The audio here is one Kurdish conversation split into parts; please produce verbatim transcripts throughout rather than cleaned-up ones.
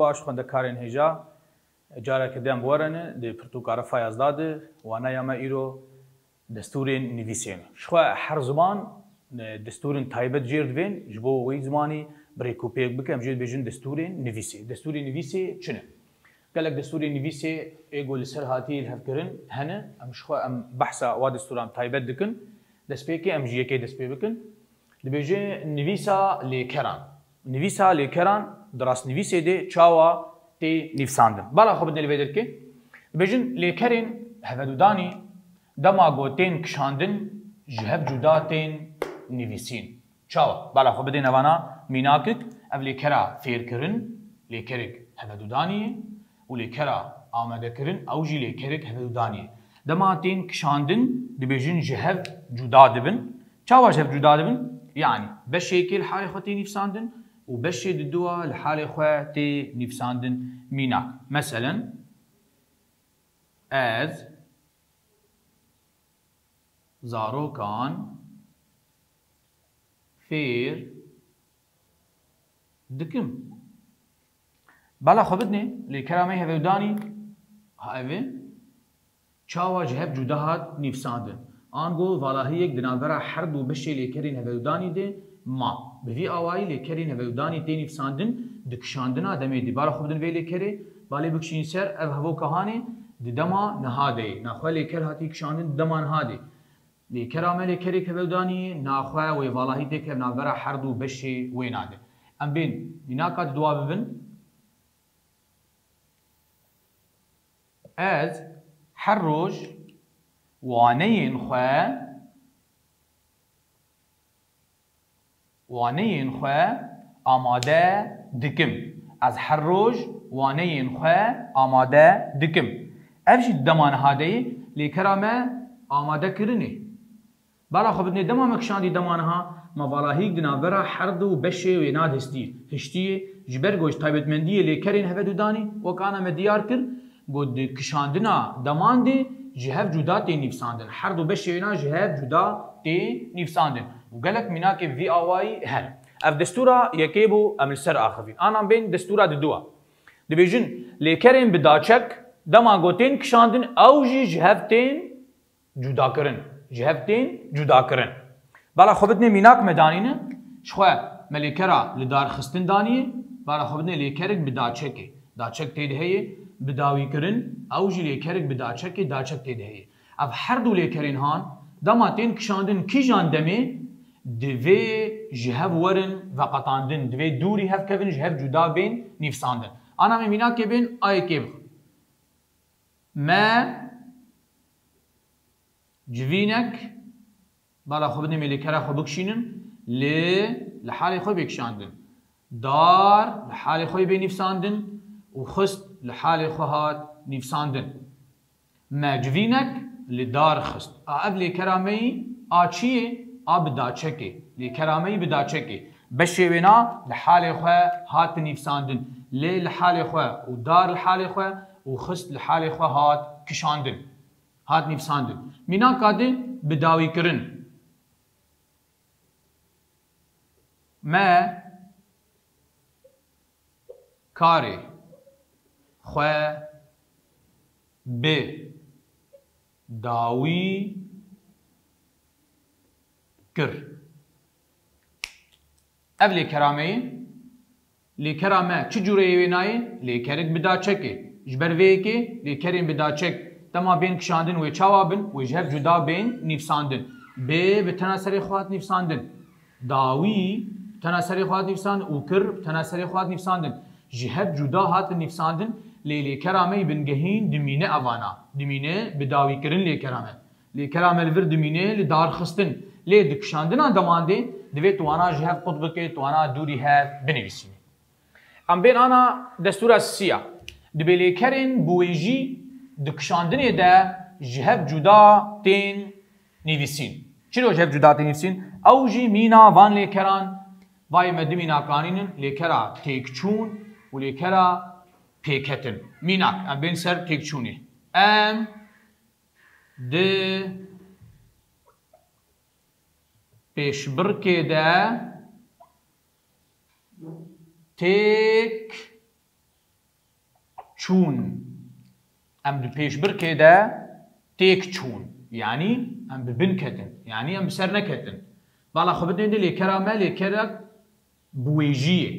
Baş xwendekarên hêja, careke din bi we re ne, di pirtûka Refa Yazda de, waneya me îro destûrên nivîsê ne. Ji xwe her ziman, e, destûrên taybet jêr divên, ji bo wê zimanî bi rêkûpêk bike, em jê dibêjin destûrên nivîsê. Destûrên nivîsê çi ne? Gelek destûrên nivîsê ê ku li ser hatiye lihevkirin hene, em ji xwe em behsa wa destûran taybet dikin. Destpêkê em ji yekê dest pê bikin. Dibêje nivîsa lêkeran. Nivîsa lêkeran di rastnivîsê de çawa tê nivîsandin? Bala xwe bidin li vê derkê. Dibêjin lêkerên hevedûdanî dema ku tên kişandin ji hev cuda tên nivîsîn. Çawa? Bala xwe bidin evana mînakik, ev lêkera fêrkirin, lêkerek hevedûdanî ye û lêkera amadekirin, ew jî lêkerek hevedûdanî ye. Dema tên kişandin, dibêjin ji hev cuda dibin. Çawa ji hev cuda dibin? Yanî beşê yekê li halê xwe tê nivîsandin û beşê diduwa li halê xwe tê nivîsandin. Mînak, meselen, ez zarokan fêr dikim. Bala xwe bidinê, lêkera me yê heveûdanî, ha ev e, çawa ji hev cuda hat nîvsandin. Ango valahiyek di navbera her du beşê lêkerên heveûdanî de ma. Bi vî awayî lêkerên heveûdanî tê nîvsandin di kişandina demê de. Bala xwe bidin vê lêkerê, balê bikişîn ser ev hevoka hanê di dema niha de ye. Naxwe lêker hatî kişandin di dema niha de. Lêkera me lêkerek heveûdanî ye, naxwe wê valahî têkev navbera her du beşê wêna de. Em bên mînaka di dua bibin. Ez her roj waneyên xwe, waneyên xwe amade dikim. Ez her roj waneyên xwe amade dikim. Ev jî di dema niha de ye, lêkera me amade kirinê. Bala xwe bidinê dema me kişandî dema niha, me valahîk di navbera her du beşê wêna de histî, hiştiyê, ji ber ku ji taybetmendiyê lêkerên hevedûdanî, wek ana me diyar kir, ku di kişandina deman de ji hev cuda tê nîvsandin. Her du beşê wêna ji hev cuda tê nîvsandin. Û gelek mînakê bi vî awayî hene. Ev destûra yekê bû, em li ser axivîn. Ana bên destûra diduwa. Dibêjin, lêkerên bi daçek, dema ku tên kişandin, ew jî ji hev tên cudakirin. Ji hev tên cudakirin. Bala xwe bidinê mînak me danîne. Ji xwe me lêkera li dar xistin danî. Bala xwe bidinê lêkerek bi daçekê. Daçek tê de heye. Bi dawî kirin. Ew jî lêkerek bi daçekê, daçek tê de heye. Ev her du lêkerên han dema tên kişandin kîjan demê divê ji hev werin veqetandin. Divê dûrî hev kevin, ji hev cuda bên nîvsandin. Ana me mînakê bên ayekê bixwin. Me civînek, bala xwe bidin, me lêkera xwe bikişînin, lê li halê xwe bê kişandin. Dar li halê xwe bê nîvsandin û xist li halê xwe hat nîvsandin. Me civînek li dar xist. A ev lêkera me yî a çi yê? A bi daçekê. Lêkera me yî bi daçekê. Beşê wêna li halê xwe hat nîvsandin. Lê li halê xwe û dar li halê xwe û xist li halê xwe hat kişandin. Hat nîvsandin. Mînaka di bi dawî kirin. Me karê xwe bi dawî kir. Ev lêkera me ye. Lêkera me çi cûreyê wênayê? Lêkerek bi daçekê. Ji ber vê yekê lêkerên bi daçek dema bên kişandin wê çawa bin? Wê ji hev cuda bên nîvsandin. Bê bi tena serê xwe hat nîvsandin. Dawî bi tena serê xwe hat nîvsandin û kir bi tena serê xwe hat nîvsandin. Ji hev cuda hatin nîvsandin, lê lêkera me yê bingehîn dimîne evana. Dimîne bi dawîkirin lêkera me. Lêkera me li vir dimîne li dar xistin. Lê di kişandina deman de divê tu wana ji hev qut bike, tu wana dûrî hev binivîsînî. Em bên ana destûra sisiya. Dibê lêkerên biwêjî di kişandinê de ji hev cuda tên nivîsîn. Çilo ji hev cuda tên nivîsîn? Ew jî mîna van lêkeran, vayê me du mînakanînin, lêkera têkçûn û lêkera pêketin. Mînak, em bên ser têkçûnê. Em di pêşbirkê de têk çûn. Em di pêşbirkê de têk çûn. Yanî em bi bin ketin. Yanî em bi ser neketin. Bala xwe bidin de lêkera me lêkerek biwêjî ye.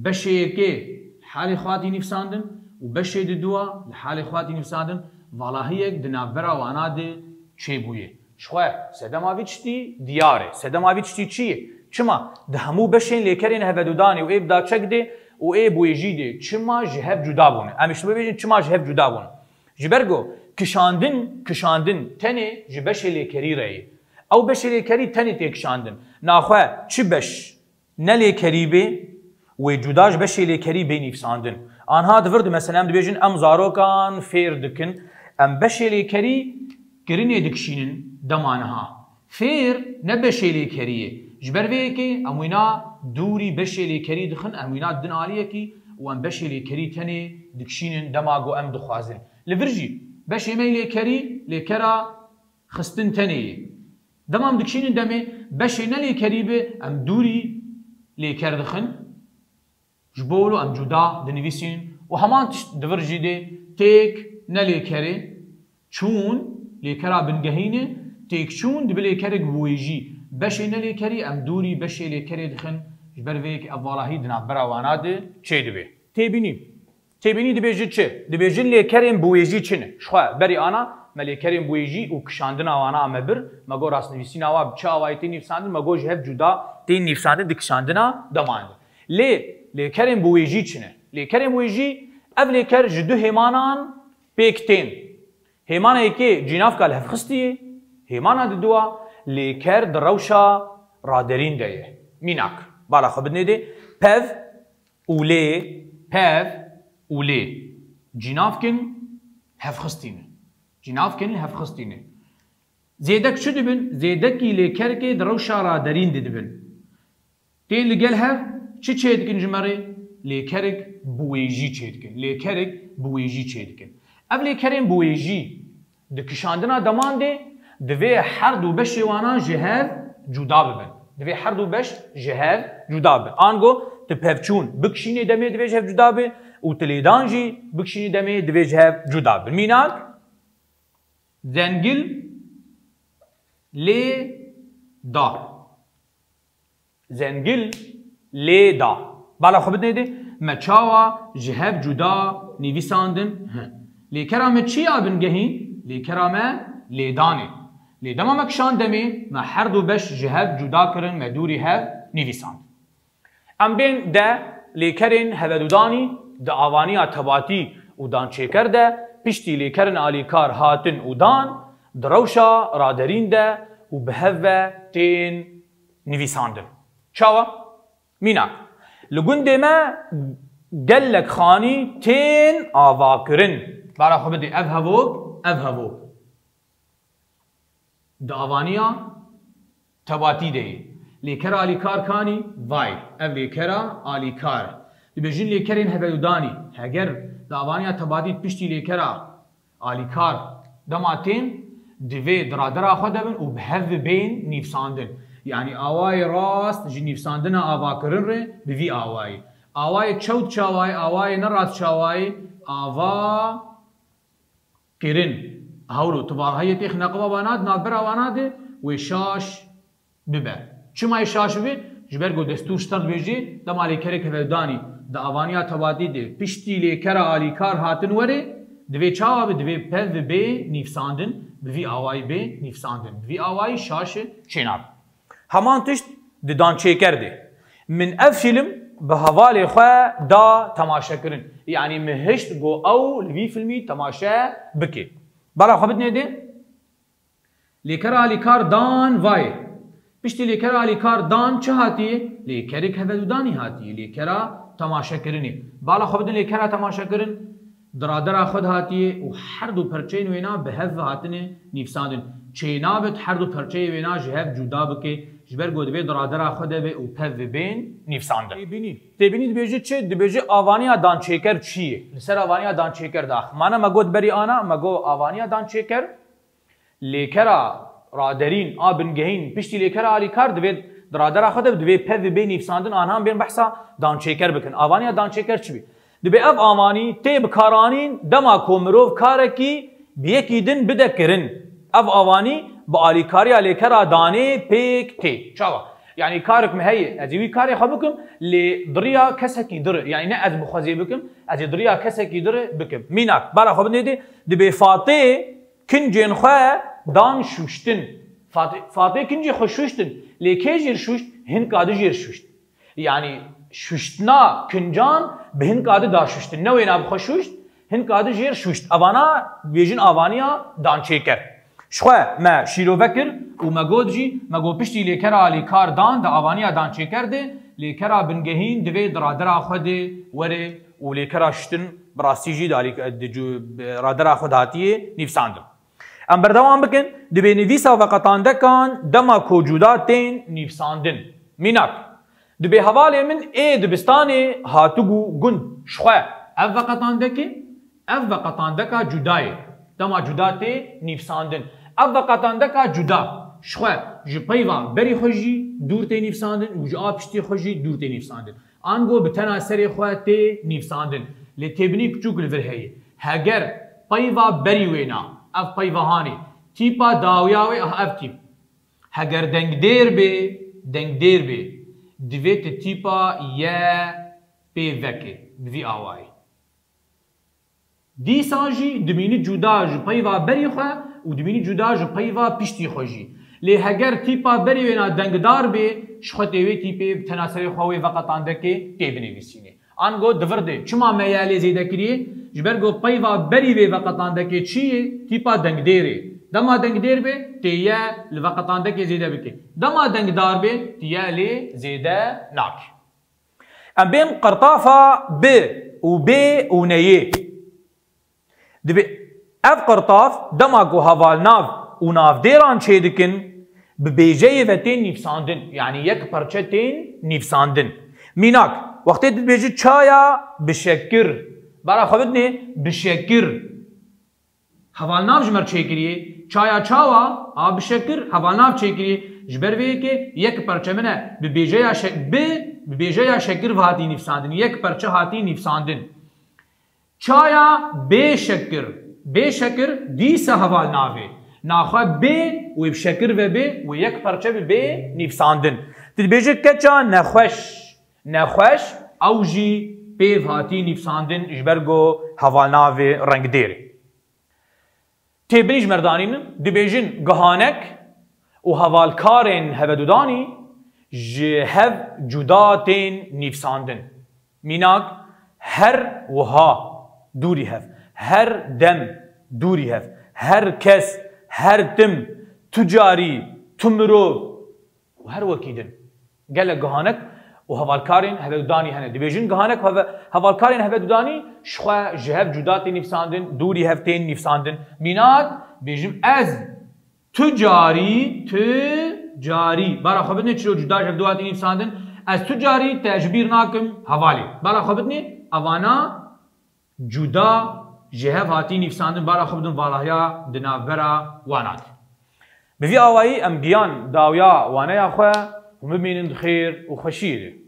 Beşê yekê li halê xwe hatî nivîsandin û beşê di dua li halê xwe hatî nivîsandin. Valahiyek di navbera wana de çêbûye. Ji xwe sedema vî tiştî diyar e. Sedema vî tiştî çi ye? Çima di hemû beşên lêkerên hevedudanê û ê bi daçek de û ê biwêjî de çima ji hev cuda bûne? Em ê ji bibêjin çima ji hev cuda bûne. Ji ber ku kişandin, kişandin tenê ji beşê lêkerî re ye. Ew beşê lêkerî tenê tê kişandin. Naxwe çi beş ne lêkerî bê, wê cuda ji beşê lêkerî bê nivîsandin. Anha di vir de mesela em dibêjin em zarokan fêr dikin. Em beşê lêkerî kirinê dikişînin dema niha. Fêr ne beşê lêkerî ye. Ji ber vê yekê em wîna dûrî beşê lêkerî dixin, em wîna didin aliyekî û em beşê lêkerî tenê dikişînin dema ku em dixwazin. Li vir jî beşê me lêkerî lêkera xistin tenê ye. Dema em dikişînin demê beşê ne lêkerî be, em dûrî lêker dixin. Ji bo wilo em cuda dinivîsînin û heman tişt di vir jî dê têk ne lêkerê çûn lêkera bingehîn e, têk çûn dibe lêkerek biwêjî. Beşê ne lêkerî em dûrî beşê lêkerê dixin, ji ber vê yekê ev valahî di navbera wana de çêdibe. Têbînî. Têbînî dibêje çi? Dibêjin lêkerên biwêjî çi ne? Ji xwe berî ana me lêkerên biwêjî û kişandina wana me bir, me got rastnivîsîna wa bi çi awayî tê nivîsandin, me got ji hev cuda tê nivîsandin di kişandina deman de. Lê lêkerên biwêjî çi ne? Lêkerên biwêjî, ev lêker ji du hêmanan pêk tên. Hêmana yekê cînavka lihevxistî ye, hêmana didua lêker di rewşa raderîn de ye. Mînak, bala xwe bidinê dê, pev û lê, pev û lê. Cînavkin hevxistî ne. Cînavkin hevxistî ne. Zêdek çi dibin? Zêdekî lêkerkê di rewşa raderîn de dibin. Tên li gel hev çi çêdikin ji me re? Lêkerek biwêjî çêdikin. Lêkerek biwêjî çêdikin. Ev lêkerên biwêjî di kişandina deman de divê her du beşê wana ji hev cuda bibin. Divê her du beş ji hev cuda bibin. Ango tu pevçûn bikişînê demê divê ji hev cuda be û tu lêdan jî bikişînê demê divê ji hev cuda bibin. Mînak, zengil lê da. Zengil lê da. Bala xwe bidinê dê, me çawa ji hev cuda nivîsandin? Hi. Lêkera me çi ya bingehîn? Lêkera me lêdanê. Lê dema me kişand demê, me her du beş ji hev cuda kirin, me dûrî hev nivîsand. Em bên de lêkerên hevedudanî di avaniya tebatî û dançêker de piştî lêkerên alîkar hatin û dan di rewşa raderîn de û bi hev ve tên nivîsandin. Çawa? Mînak, li gundê me gelek xanî tên avakirin. Bala xwe bidê, ev hevok, ev hevok. Di avaniya tebatî de ye. Lêkera alîkar kanî vay. Ev lêkera alîkar. Dibêjin lêkerên hevedudanî. Heger di avaniya tebatî piştî lêkera alîkar dema tên, divê di radera xwe de bin û bi hev ve bên nivîsandin. Yanî awayê rast ji nivîsandina avakirin re bi vî awayî. Awayê çewt çawayê, awayê ne rast çawayê, ava kirin. Hewlo, tu valahiyê têx neqeba wana di navbera wana de wê şaş bibe. Çima yê şaş bibe? Ji ber ku destûr şter dibêjê, dema lêkerek hevedanî di avaniya tebatî de piştî lêkera alîkar hatin were, divê çawa be? Divê pev bê nivîsandin, bi vî awayî bê nivîsandin. Bi vî awayî şaş çênabe. Heman tişt di dançêker de. Min ev fîlm bi hevalê xwe da temaşekirin. Yanî min hişt ku ew li vî fîlmî temaşe bike. Bala xwe bidinê dê. Lêkera alîkar dan vayê. Piştî lêkera alîkar dan çi hatiye? Lêkerek hevedudanî hatiye. Lêkera temaşekirinê. Bala xwe bidin lêkera temaşekirin. Di radera xwe de hatiye û her du perçeyên wêna bi hev ve hatine nivîsandin. Çênabe tu her du perçeyê wêna ji hev cuda bike, ji ber ku divê di radera xwe de be û pev ve bên nivîsandin. Têbînî. Têbînî dibêje çi? Dibêje avaniya dançêker çi ye? Li ser avaniya dançêker daximane me got berî ana, me got avaniya dançêker lêkera raderîn a bingehîn piştî lêkera alîkar divê di radera xwe de divê pev ve bê nivîsandin, anhan bên behsa dançêker bikin. Avaniya dançêker çi bî? Dibê ev avanî tê bikaranîn dema ku mirov karekî bi yekî din bide kirin. Ev avanî bi alîkariya lêkera danê pêk tê. Çawa? Yanî karek min heye, ez ê wî karê xwe bikim, lê di riya kesekî din re. Yanî ne ez bi xwe zê bikim, ez ê di riya kesekî din re bikim. Mînak, bala xwe binêdê, dibê Fatê kincên xwe dan şûştin. Fatê, Fatê kincê xwe şûştin. Lê kê jêr şûşt? Hinka di jêr şûşt. Yanî şûştina kincan bi hinka di da şûştin. Ne wêna bi xwe şûşt, hinka di jêr şûşt. Evana bêjin avaniya dançêker. Ji xwe me şîrove kir û me got jî, me got piştî lêkera alîkar dan di avaniya dançêker de, lêkera bingehîn divê di radera xwe de were û lêkera şûştin bi rastî jî di alîk-, di cu-, bi radera xwe de hatiye nivîsandin. Em berdewam bikin, dibê nivîsa veqetandekan dema ku cuda tên nivîsandin. Mînak, dibê hevalê min ê dibistanê hatibû gund, ji xwe. Ev veqetandek e, ev veqetandeka cuda ye. Dema cuda tê nivîsandin. Ev veqetandeka cuda, ji xwe, ji peyva berî xwe jî dûr tê nivîsandin û ji a piştî xwe jî dûr tê nivîsandin. Ango bi tena serê xwe tê nivîsandin. Lê têbinî piçûk li vir heye. Heger peyva berî wêna, ev peyva hanê, tîpa dawiya wê, ah, ev tîp. Heger dengdêr bê, dengdêr bê, divê tu tîpa ye pê vekê, bi vî awayî. Dîsa jî dimînî cuda ji peyva berî xwe û dimînî cuda ji peyva piştî xwe jî. Lê heger tîpa berî wêna dengdar bê, ji xwe tê wê tîpê bi tena serê xwe wê veqetandekê tê binivîsînê. Ango di vir de çima me ye lê zêde kiriye? Ji ber ku peyva berî vê veqetandekê çi ye? Tîpa dengdêr e. Dema dengdêr bê, tê ye li veqetandekê zêde bike. Dema dengdar bê, tê ye lê zêde nake. Em bên qirtafa bi û bê û neyê. Dibê ev qirtaf dema ku hevalnav û navdêran çêdikin, bi bêjeyê ve tên nivîsandin. Yanî yek perçe tên nivîsandin. Mînak, wextê tu dibêjî çaya bi şekir. Bala xwe bidinê bi şekir. Hevalnav ji me re çêkiriye. Çaya çawa? A bi şekir, hevalnav çêkiriye. Ji ber vê yekê yek perçe min e. Bi bêjeya şek-, bi, bi bêjeya şekir ve hatî nivîsandin. Yek perçe hatî nivîsandin. Çaya bê şekir. Bê şekir dîsa hevalnavê. Naxwe bê wê bi şekir ve bê, wê yek perçe bi bê nivîsandin. Tu dibêje keça nexweş. Nexweş, ew jî pêv hatî nivîsandin ji ber ku hevalnavê rengdêr e. Têbinî ji me re danînin, dibêjin gihanek û hevalkarên hevedudanî ji hev cuda tên nivîsandin. Mînak, her wiha dûrî hev, her dem dûrî hev, her kes, her tim, tu carî, tu mirov, û her wekî din. Gelek gihanek û hevalkarên hevedudanî hene. Dibêjin gihanek heve-, hevalkarên hevedudanî ji xwe ji hev cuda tên nivîsandin, dûrî hev tên nivîsandin. Mînak, bêjim ez tu carî, tu carî. Bala xwe bidinê çilo cuda ji hev du hatî nivîsandin. Ez tu carî te ji bîr nakim hevalê. Bala xwe bidinê evana cuda ji hev hatî nivîsandin, bala xwe bidin valahiya di navbera wana de. Bi vî awayî em giyan dawiya waneya xwe hûn bimînin di xêr û xweşiyê de.